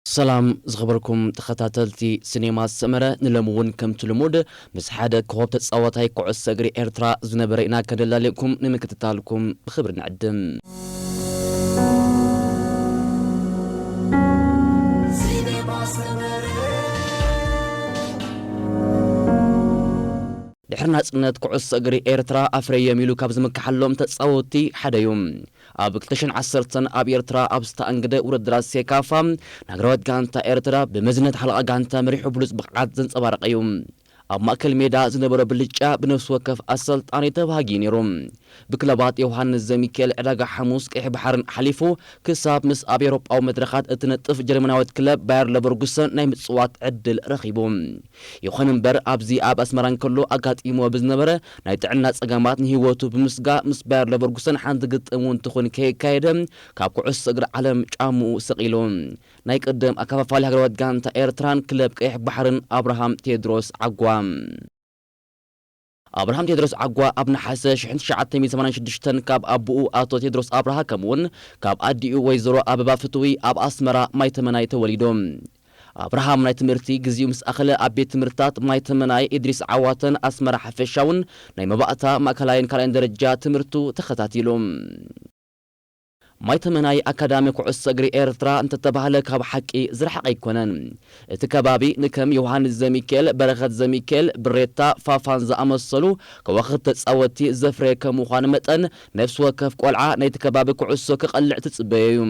ሰላም ዝኸበርኩም ተኸታተልቲ ሲኔማ ሰመረ፣ ንሎሚ እውን ከምቲ ልሙድ ምስ ሓደ ኮኸብ ተጻዋታይ ኩዕሶ እግሪ ኤርትራ ዝነበረ ኢና ከነላልየኩም ንምክትታልኩም ብኽብሪ ንዕድም። ድሕሪ ናጽነት ኩዕሶ እግሪ ኤርትራ ኣፍረዮም ኢሉ ካብ ዝምክሓሎም ተጻወትቲ ሓደ እዩ። ኣብ ክልተ ሽሕን ዓሰርተን ኣብ ኤርትራ ኣብ ዝተኣንገደ ውድድራት ሴካፋ ንሃገራዊት ጋንታ ኤርትራ ብመዝነት ሓለቓ ጋንታ መሪሑ ብሉጽ ብቕዓት ዘንጸባረቐ እዩ። ኣብ ማእከል ሜዳ ዝነበሮ ብልጫ ብነፍሲ ወከፍ ኣሰልጣኒ ተባሃጊ እዩ ነይሩ። ብክለባት ዮሃንስ ዘሚካኤል፣ ዕዳጋ ሓሙስ፣ ቀይሕ ባሕርን ሓሊፉ ክሳብ ምስ ኣብ ኤውሮጳዊ መድረኻት እትነጥፍ ጀርመናዊት ክለብ ባየር ለቨርጉሰን ናይ ምጽዋት ዕድል ረኺቡ። ይኹን እምበር ኣብዚ ኣብ ኣስመራ እንከሎ ኣጋጢሞ ብዝነበረ ናይ ጥዕና ጸገማት ንህይወቱ ብምስጋ ምስ ባየር ለቨርጉሰን ሓንቲ ግጥም እውን ትኹን ከየካየደ ካብ ኩዕሶ እግሪ ዓለም ጫምኡ ሰቒሉ። ናይ ቅድም ኣከፋፋሊ ሃገራዊት ጋንታ ኤርትራን ክለብ ቀይሕ ባሕርን ኣብርሃም ቴድሮስ ዓጓ። ኣብርሃም ቴድሮስ ዓጓ ኣብ ነሓሰ ሽሕን ትሽዓተ ሚእትን ሰማንያን ሽዱሽተን ካብ ኣቦኡ ኣቶ ቴድሮስ ኣብርሃ ከምኡውን ካብ ኣዲኡ ወይዘሮ ኣበባ ፍትዊ ኣብ ኣስመራ ማይተመናይ ተወሊዱ። ኣብርሃም ናይ ትምህርቲ ግዜኡ ምስ ኣኸለ ኣብ ቤት ትምህርትታት ማይተመናይ፣ ኢድሪስ ዓዋተን ኣስመራ ሓፈሻውን ናይ መባእታ ማእከላይን ካልኣይን ደረጃ ትምህርቱ ተኸታቲሉ። ማይተመናይ ኣካዳሚ ኩዕሶ እግሪ ኤርትራ እንተተባህለ ካብ ሓቂ ዝረሓቐ ኣይኮነን። እቲ ከባቢ ንከም ዮሃንስ ዘሚካኤል፣ በረኸት ዘሚካኤል፣ ብሬታ፣ ፋፋን ዝኣመሰሉ ከዋኽብቲ ተጻወትቲ ዘፍረየ ከም ምዃኑ መጠን፣ ነፍሲ ወከፍ ቆልዓ ናይቲ ከባቢ ኩዕሶ ክቐልዕ ትጽበዮ እዩ።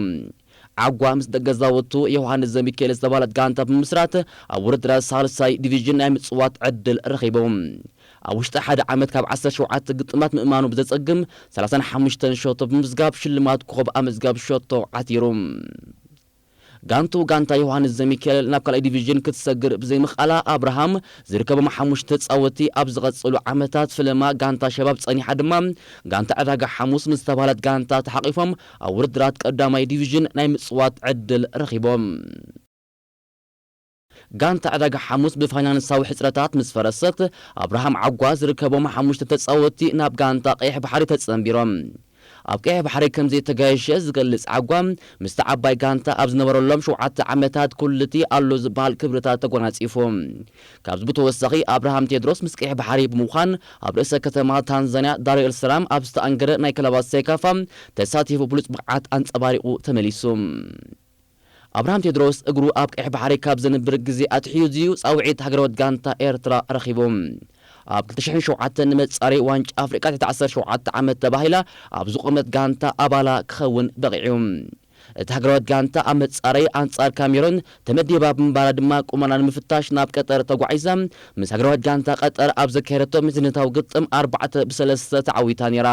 ዓጓ ምስ ደገዛውቱ ዮሃንስ ዘሚካኤል ዝተባህለት ጋንታ ብምስራት ኣብ ውድድራት ሳልሳይ ዲቪዥን ናይ ምጽዋት ዕድል ረኺቡ። ኣብ ውሽጢ ሓደ ዓመት ካብ ዓሰርተ ሸውዓተ ግጥማት ምእማኑ ብዘጸግም ሰላሳን ሓሙሽተን ሸቶ ብምዝጋብ ሽልማት ኮኸብ ኣመዝጋቢ ሸቶ ዓቲሩ። ጋንቱ ጋንታ ዮሃንስ ዘሚካኤል ናብ ካልኣይ ዲቪዥን ክትሰግር ብዘይምኽኣላ ኣብርሃም ዝርከቦም ሓሙሽተ ተጻወትቲ ኣብ ዝቐጸሉ ዓመታት ፍለማ ጋንታ ሸባብ ጸኒሓ ድማ ጋንታ ዕዳጋ ሓሙስ ምስ ዝተባህለት ጋንታ ተሓቒፎም ኣብ ውድድራት ቀዳማይ ዲቪዥን ናይ ምጽዋት ዕድል ረኺቦም። ጋንታ ዕዳጋ ሓሙስ ብፋይናንሳዊ ሕጽረታት ምስ ፈረሰት፣ ኣብርሃም ዓጓ ዝርከቦም ሓሙሽተ ተጻወትቲ ናብ ጋንታ ቀይሕ ባሕሪ ተጸንቢሮም። ኣብ ቀይሕ ባሕሪ ከም ዘይተጋየሸ ዝገልጽ ዓጓ፣ ምስቲ ዓባይ ጋንታ ኣብ ዝነበረሎም ሸውዓተ ዓመታት ኩሉቲ ኣሎ ዝበሃል ክብርታት ተጎናጺፉ። ካብዚ ብተወሳኺ ኣብርሃም ቴድሮስ ምስ ቀይሕ ባሕሪ ብምዃን ኣብ ርእሰ ከተማ ታንዛንያ ዳር ኤል ሰላም ኣብ ዝተኣንገደ ናይ ክለባት ሴካፋ ተሳቲፉ ብሉጽ ብቕዓት ኣንጸባሪቑ ተመሊሱ። ኣብርሃም ቴድሮስ እግሩ ኣብ ቀይሕ ባሕሪ ካብ ዘንብር ግዜ ኣትሒዙ እዩ ጻውዒት ሃገራዊት ጋንታ ኤርትራ ረኺቡ። ኣብ ክልተ ሽሕን ሸውዓተን ንመጻረዪ ዋንጫ ኣፍሪቃ ትሕቲ ዓሰርተ ሸውዓተ ዓመት ተባሂላ ኣብ ዝቖመት ጋንታ ኣባላ ክኸውን በቒዑ። እቲ ሃገራዊት ጋንታ ኣብ መጻረዪ ኣንጻር ካሜሮን ተመዲባ ብምንባራ ድማ ቁመና ንምፍታሽ ናብ ቀጠር ተጓዒዛ። ምስ ሃገራዊት ጋንታ ቀጠር ኣብ ዘካየደቶ ምድንታዊ ግጥም ኣርባዕተ ብሰለስተ ተዓዊታ ነይራ።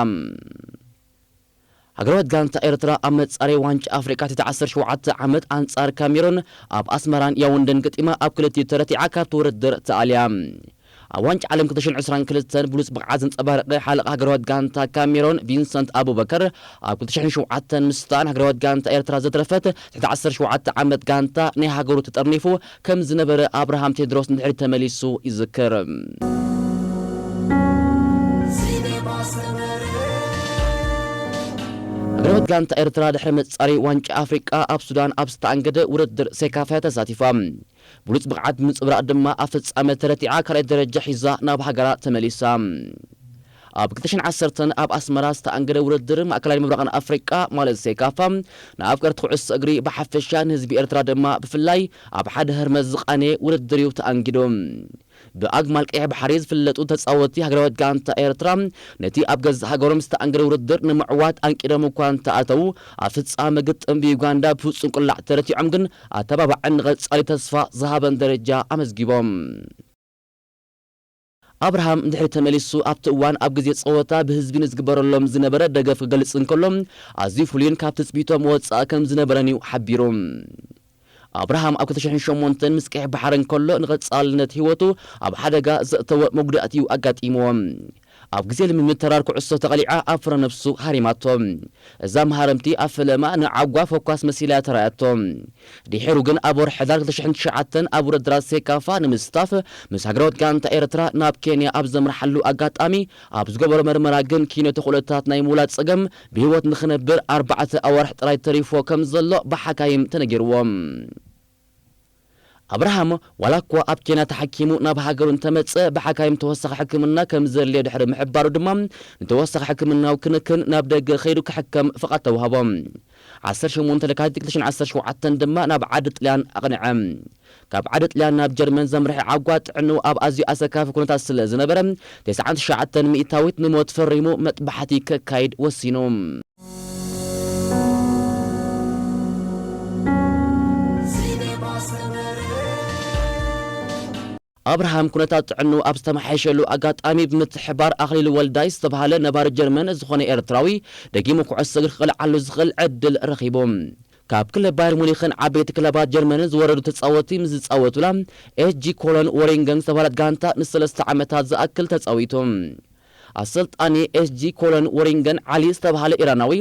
ሃገራዊት ጋንታ ኤርትራ ኣብ መጻረዪ ዋንጫ ኣፍሪቃ ትሕቲ ዓሰርተ ሸውዓተ ዓመት ኣንጻር ካሜሮን ኣብ ኣስመራን ያውንደን ገጢማ ኣብ ክልቲኡ ተረቲዓ ካብቲ ውድድር ተኣልያ። ኣብ ዋንጫ ዓለም ክልተ ሽሕን ዕስራን ክልተን ብሉጽ ብቕዓት ዘንጸባረቐ ሓለቓ ሃገራዊት ጋንታ ካሜሮን ቪንሰንት ኣቡበከር ኣብ ክልተ ሽሕን ሸውዓተን ምስታ ንሃገራዊት ጋንታ ኤርትራ ዘትረፈት ትሕቲ ዓሰርተ ሸውዓተ ዓመት ጋንታ ናይ ሃገሩ ተጠርኒፉ ከም ዝነበረ ኣብርሃም ቴድሮስ ንድሕሪት ተመሊሱ ይዝክር። ሃገራዊት ጋንታ ኤርትራ ድሕሪ መጻረዪ ዋንጫ ኣፍሪቃ ኣብ ሱዳን ኣብ ዝተኣንገደ ውድድር ሴካፋ ተሳቲፋ። ብሉጽ ብቕዓት ብምንጽብራቕ ድማ ኣብ ፍጻመ ተረቲዓ ካልኣይ ደረጃ ሒዛ ናብ ሃገራ ተመሊሳ። ኣብ ክልተ ሽሕን ዓሰርተን ኣብ ኣስመራ ዝተኣንገደ ውድድር ማእከላይ ምብራቕን ኣፍሪቃ ማለት ሴካፋ ንኣፍቀርቲ ኩዕሶ እግሪ ብሓፈሻ ንህዝቢ ኤርትራ ድማ ብፍላይ ኣብ ሓደ ህርመት ዝቓነየ ውድድር እዩ ተኣንጊዱ። ብኣግማል ቀይሕ ባሕሪ ዝፍለጡ ተጻወትቲ ሃገራዊት ጋንታ ኤርትራ ነቲ ኣብ ገዛእ ሃገሮም ዝተኣንገደ ውድድር ንምዕዋት ኣንቂዶም እኳ እንተኣተዉ፣ ኣብ ፍጻመ ግጥም ብዩጋንዳ ብፍጹም ቅላዕ ተረቲዖም ግን ኣተባባዕን ንቐጻሊ ተስፋ ዝሃበን ደረጃ ኣመዝጊቦም። ኣብርሃም እንድሕሪ ተመሊሱ ኣብቲ እዋን ኣብ ግዜ ጸወታ ብህዝቢ ንዝግበረሎም ዝነበረ ደገፍ ክገልጽ እንከሎ ኣዝዩ ፍሉይን ካብ ትጽቢቶም ወጻኢ ከም ዝነበረን እዩ ሓቢሩ። ኣብርሃም ኣብ ክልተ ሽሕን ሸሞንተን ምስ ቀይሕ ባሕሪ እንከሎ ንቐጻልነት ህይወቱ ኣብ ሓደጋ ዘእተወ መጉዳእቲ እዩ ኣጋጢምዎ። ኣብ ግዜ ልምምድ ተራር ኩዕሶ ተቐሊዓ ኣብ ፍረ ነብሱ ሃሪማቶ። እዛ መሃረምቲ ኣብ ፈለማ ንዓጓ ፈኳስ መሲላ ተራእያቶ። ድሒሩ ግን ኣብ ወርሒ ሕዳር ክልተ ሽሕን ትሽዓተን ኣብ ውድድራት ሴካፋ ንምስታፍ ምስ ሃገራዊት ጋንታ ኤርትራ ናብ ኬንያ ኣብ ዘምርሓሉ ኣጋጣሚ ኣብ ዝገበሮ መርመራ ግን ኪኖ ተኽእሎታት ናይ ምውላድ ጸገም ብህይወት ንኽነብር ኣርባዕተ ኣዋርሕ ጥራይ ተሪፎ ከም ዘሎ ብሓካይም ተነጊርዎም። ኣብርሃም ዋላ እኳ ኣብ ኬንያ ተሓኪሙ ናብ ሃገሩ እንተመጸ፣ ብሓካይም ተወሳኺ ሕክምና ከም ዘድልዮ ድሕሪ ምሕባሩ ድማ፣ ንተወሳኺ ሕክምናዊ ክንክን ናብ ደገ ከይዱ ክሕከም ፍቓድ ተዋህቦ። ዓሰርተ ሸሞንተ ለካቲት ክልተ ሽሕን ዓሰርተ ሸውዓተን ድማ ናብ ዓዲ ጥልያን ኣቕንዐ። ካብ ዓዲ ጥልያን ናብ ጀርመን ዘምርሐ ዓጓ ጥዕንኡ ኣብ ኣዝዩ ኣሰካፊ ኩነታት ስለ ዝነበረ፣ ተስዓን ትሽዓተን ሚእታዊት ንሞት ፈሪሙ መጥባሕቲ ከካይድ ወሲኑ። ኣብርሃም ኩነታት ጥዕንኡ ኣብ ዝተመሓየሸሉ ኣጋጣሚ፣ ብምትሕባር ኣኽሊሉ ወልዳይ ዝተባህለ ነባሪ ጀርመን ዝኾነ ኤርትራዊ፣ ደጊሙ ኩዕሶ እግሪ ክቕልዓሉ ዝኽእል ዕድል ረኺቡ። ካብ ክለብ ባየር ሙኒኽን ዓበይቲ ክለባት ጀርመንን ዝወረዱ ተጻወትቲ ምስ ዝጻወቱላ፣ ኤች ጂ ኮሎን ወሪንገን ዝተባህለት ጋንታ ንሰለስተ ዓመታት ዝኣክል ተጻዊቱ። ኣሰልጣኒ ኤች ጂ ኮሎን ወሪንገን ዓሊ ዝተባህለ ኢራናዊ፣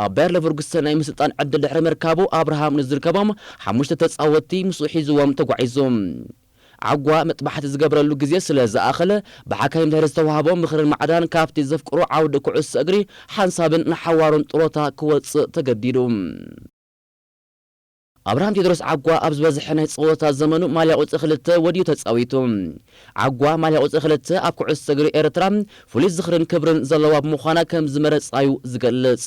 ኣብ ባየር ለቨርኩሰን ናይ ምስልጣን ዕድል ድሕሪ ምርካቡ፣ ኣብርሃም ንዝርከቦም ሓሙሽተ ተጻወትቲ ምስኡ ሒዝዎም ተጓዒዙ። ዓጓ መጥባሕቲ ዝገብረሉ ግዜ ስለ ዝኣኸለ፣ ብሓካይም ድሕሪ ዝተዋህቦ ምኽርን ማዕዳን፣ ካብቲ ዘፍቅሮ ዓውዲ ኩዕሶ እግሪ ሓንሳብን ንሓዋሩን ጥሮታ ክወጽእ ተገዲዱ። ኣብርሃም ቴድሮስ ዓጓ ኣብ ዝበዝሐ ናይ ጸወታ ዘመኑ ማልያ ቁጽሪ ክልተ ወድዩ ተጻዊቱ። ዓጓ ማልያ ቁጽሪ ክልተ ኣብ ኩዕሶ እግሪ ኤርትራ ፍሉይ ዝኽርን ክብርን ዘለዋ ብምዃና ከም ዝመረጻዩ ዝገልጽ።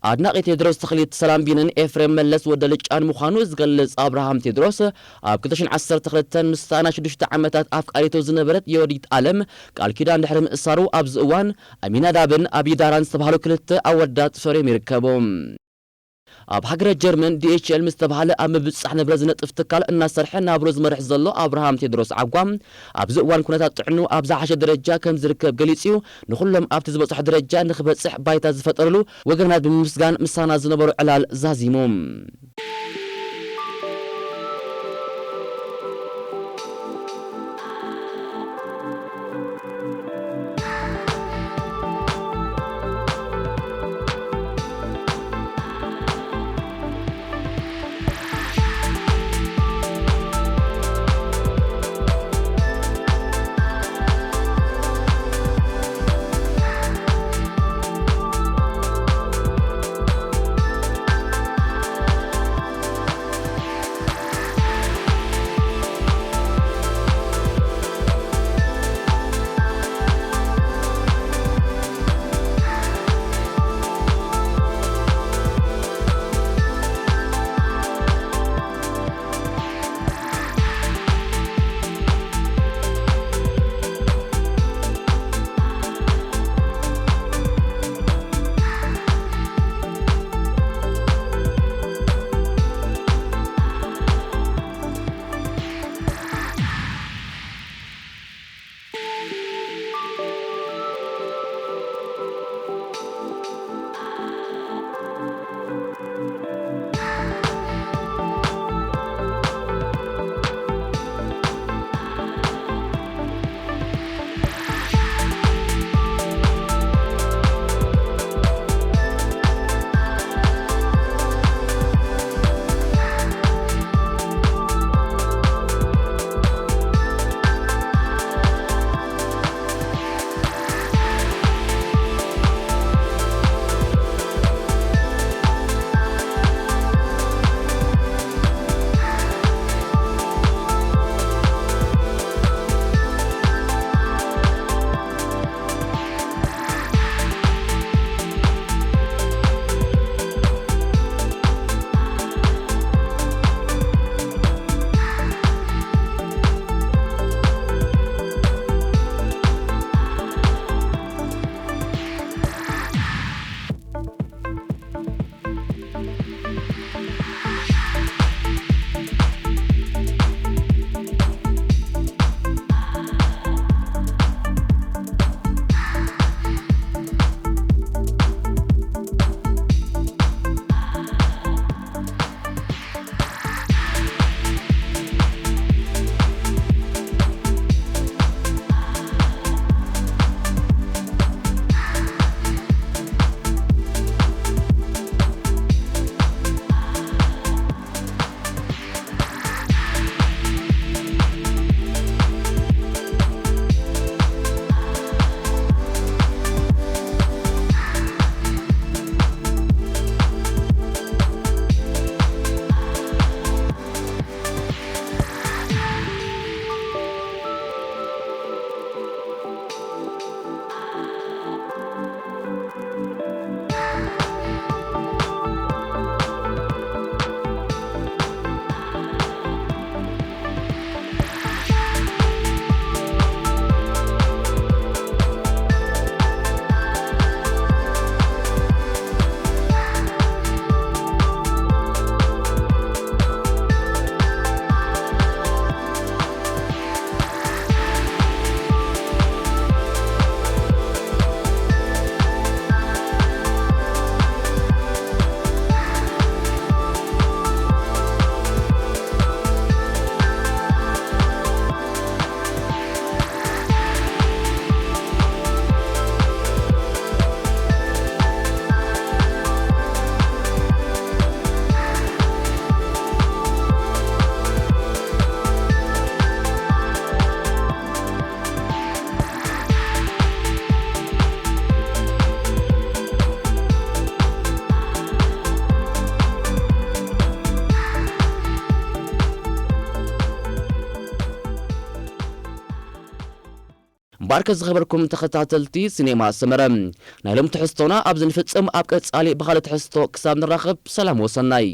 ኣድናቒ ቴድሮስ ተኽሊት ሰላምቢንን ኤፍሬም መለስ ወደ ልጫን ምዃኑ ዝገልጽ ኣብርሃም ቴድሮስ፣ ኣብ ክልተ ሽሕን ዓሰርተ ክልተን ምስታ ናይ ሽዱሽተ ዓመታት ኣፍቃሪቱ ዝነበረት የወዲት ኣለም ቃል ኪዳን ድሕሪ ምእሳሩ፣ ኣብዚ እዋን ኣሚናዳብን ኣቢዳራን ዝተባህሉ ክልተ ኣወዳት ፈርዮም ይርከቡ። ኣብ ሃገረ ጀርመን ዲ ኤች ኤል ምስ ተባህለ ኣብ ምብጻሕ ንብረት ዝነጥፍ ትካል እናሰርሐ ናብሩ ዝመርሕ ዘሎ ኣብርሃም ቴድሮስ ዓጓ፣ ኣብዚ እዋን ኩነታት ጥዕኑ ኣብ ዝሓሸ ደረጃ ከም ዝርከብ ገሊጹ እዩ። ንኹሎም ኣብቲ ዝበጽሖ ደረጃ ንኽበጽሕ ባይታ ዝፈጠርሉ ወገናት ብምምስጋን፣ ምሳና ዝነበሩ ዕላል ዛዚሙ። ባርከ ዝኸበርኩም ተኸታተልቲ ሲኔማ ሰመረ፣ ናይ ሎም ትሕዝቶና ኣብዚ ንፍጽም። ኣብ ቀጻሊ ብኻልእ ትሕዝቶ ክሳብ ንራኸብ ሰላም ወሰናይ።